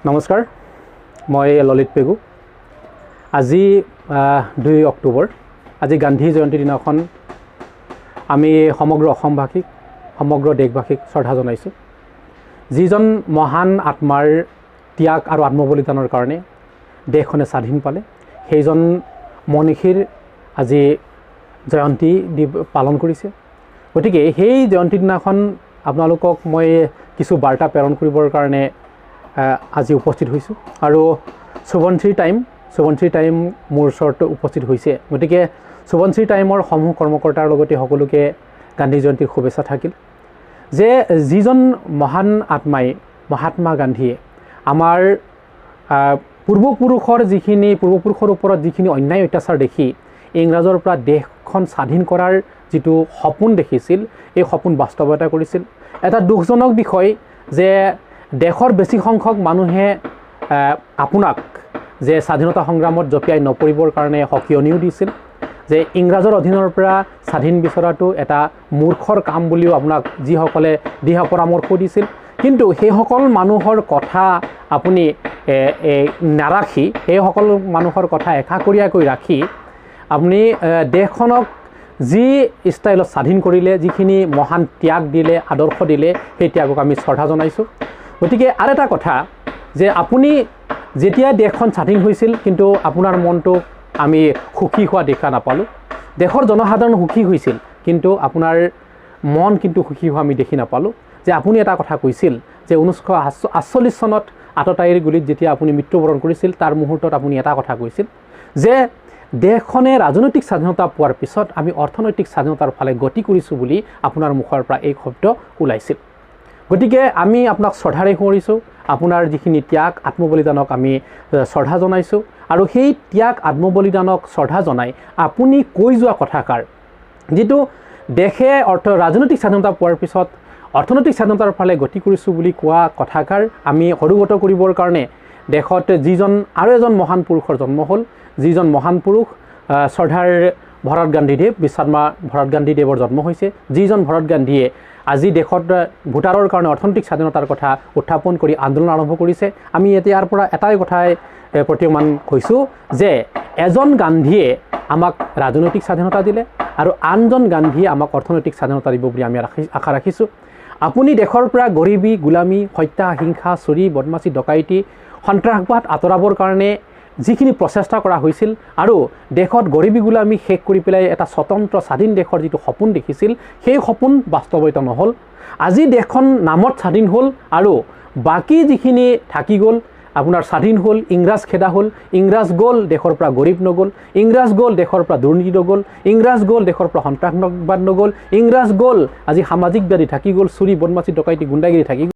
নমস্কাৰ, মই ললিত পেগু। আজি 2 অক্টোবৰ, আজি গান্ধী জয়ন্তী দিনাখন আমি সমগ্ৰ অসমবাসীক, সমগ্ৰ দেশবাসীক শ্ৰদ্ধা জনাইছোঁ। যিজন মহান আত্মাৰ ত্যাগ আৰু আত্মবলিদানৰ কাৰণে দেশখনে স্বাধীন পালে, সেইজন মনীষীৰ আজি জয়ন্তী পালন কৰিছে। গতিকে সেই জয়ন্তী দিনাখন আপোনালোকক মই কিছু বাৰ্তা প্ৰেৰণ কৰিবৰ কাৰণে আজি উপস্থিত হৈছোঁ আৰু সোৱণশিৰি টাইম মোৰ ওচৰত উপস্থিত হৈছে। গতিকে সোৱণশিৰি টাইমৰ সমূহ কৰ্মকৰ্তাৰ লগতে সকলোকে গান্ধী জয়ন্তীৰ শুভেচ্ছা থাকিল। যে যিজন মহান আত্মাই মহাত্মা গান্ধীয়ে আমাৰ পূৰ্বপুৰুষৰ ওপৰত যিখিনি অন্যায় অত্যাচাৰ দেখি ইংৰাজৰ পৰা দেশখন স্বাধীন কৰাৰ যিটো সপোন দেখিছিল, এই সপোন বাস্তৱতা কৰিছিল। এটা দুখজনক বিষয় যে দেশৰ বেছি সংখ্যক মানুহে আপোনাক যে স্বাধীনতা সংগ্ৰামত জঁপিয়াই নপৰিবৰ কাৰণে সকিয়নিও দিছিল, যে ইংৰাজৰ অধীনৰ পৰা স্বাধীন বিচৰাটো এটা মূৰ্খৰ কাম বুলিও আপোনাক যিসকলে দিহা পৰামৰ্শ দিছিল, কিন্তু সেইসকল মানুহৰ কথা আপুনি নাৰাখি, সেইসকল মানুহৰ কথা একাষৰীয়াকৈ ৰাখি আপুনি দেশখনক যি ষ্টাইলত স্বাধীন কৰিলে, যিখিনি মহান ত্যাগ দিলে, আদৰ্শ দিলে, সেই ত্যাগক আমি শ্ৰদ্ধা জনাইছোঁ। গতিকে আৰু এটা কথা যে আপুনি যেতিয়া দেশখন স্বাধীন হৈছিল, কিন্তু আপোনাৰ মনটো আমি সুখী হোৱা দেখা নাপালোঁ। দেশৰ জনসাধাৰণ সুখী হৈছিল, কিন্তু আপোনাৰ মন কিন্তু সুখী হোৱা আমি দেখি নাপালোঁ। যে আপুনি এটা কথা কৈছিল যে 1948 চনত আততায়ীৰ গুলীত যেতিয়া আপুনি মৃত্যুবৰণ কৰিছিল, তাৰ মুহূৰ্তত আপুনি এটা কথা কৈছিল যে দেশখনে ৰাজনৈতিক স্বাধীনতা পোৱাৰ পিছত আমি অৰ্থনৈতিক স্বাধীনতাৰ ফালে গতি কৰিছোঁ বুলি আপোনাৰ মুখৰ পৰা এই শব্দ ওলাইছিল। গতিকে আমি আপোনাক শ্ৰদ্ধাৰে সোঁৱৰিছোঁ, আপোনাৰ যিখিনি ত্যাগ আত্মবলিদানক আমি শ্ৰদ্ধা জনাইছোঁ। আৰু সেই ত্যাগ আত্মবলিদানক শ্ৰদ্ধা জনাই আপুনি কৈ যোৱা কথাষাৰ, যিটো দেশে ৰাজনৈতিক স্বাধীনতা পোৱাৰ পিছত অৰ্থনৈতিক স্বাধীনতাৰ ফালে গতি কৰিছোঁ বুলি কোৱা কথাষাৰ আমি সৰুগত কৰিবৰ কাৰণে দেশত যিজন আৰু এজন মহান পুৰুষৰ জন্ম হ'ল, যিজন মহান পুৰুষ শ্ৰদ্ধাৰ ভৰত গান্ধীদেৱ, বিশ্বাত্মা ভৰত গান্ধীদেৱৰ জন্ম হৈছে, যিজন ভৰত গান্ধীয়ে আজি দেশত ভোটাৰৰ কাৰণে অৰ্থনৈতিক স্বাধীনতাৰ কথা উত্থাপন কৰি আন্দোলন আৰম্ভ কৰিছে। আমি এতিয়া ইয়াৰ পৰা এটাই কথাই প্ৰতীয়মান হৈছোঁ যে এজন গান্ধীয়ে আমাক ৰাজনৈতিক স্বাধীনতা দিলে আৰু আনজন গান্ধীয়ে আমাক অৰ্থনৈতিক স্বাধীনতা দিব বুলি আমি আশা ৰাখিছোঁ। আপুনি দেশৰ পৰা গৰিবী, গোলামী, হত্যা, হিংসা, চুৰি, বদমাচি, ডকাইতি, সন্ত্ৰাসবাদ আঁতৰাবৰ কাৰণে যিখিনি প্ৰচেষ্টা কৰা হৈছিল আৰু দেশত গৰিবী গোলামী শেষ কৰি পেলাই এটা স্বতন্ত্ৰ স্বাধীন দেশৰ যিটো সপোন দেখিছিল, সেই সপোন বাস্তৱায়িত নহ'ল। আজি দেশখন নামত স্বাধীন হ'ল আৰু বাকী যিখিনি থাকি গ'ল, আপোনাৰ স্বাধীন হ'ল, ইংৰাজ খেদা হ'ল, ইংৰাজ গ'ল, দেশৰ পৰা গৰীব নগ'ল, ইংৰাজ গ'ল, দেশৰ পৰা দুৰ্নীতি নগ'ল, ইংৰাজ গ'ল, দেশৰ পৰা সন্ত্ৰাসবাদ নগ'ল, ইংৰাজ গ'ল, আজি সামাজিক ব্যাধি থাকি গ'ল, চুৰি, বদমাচি, ডকাইতি, গুণ্ডাগিৰি থাকি গ'ল।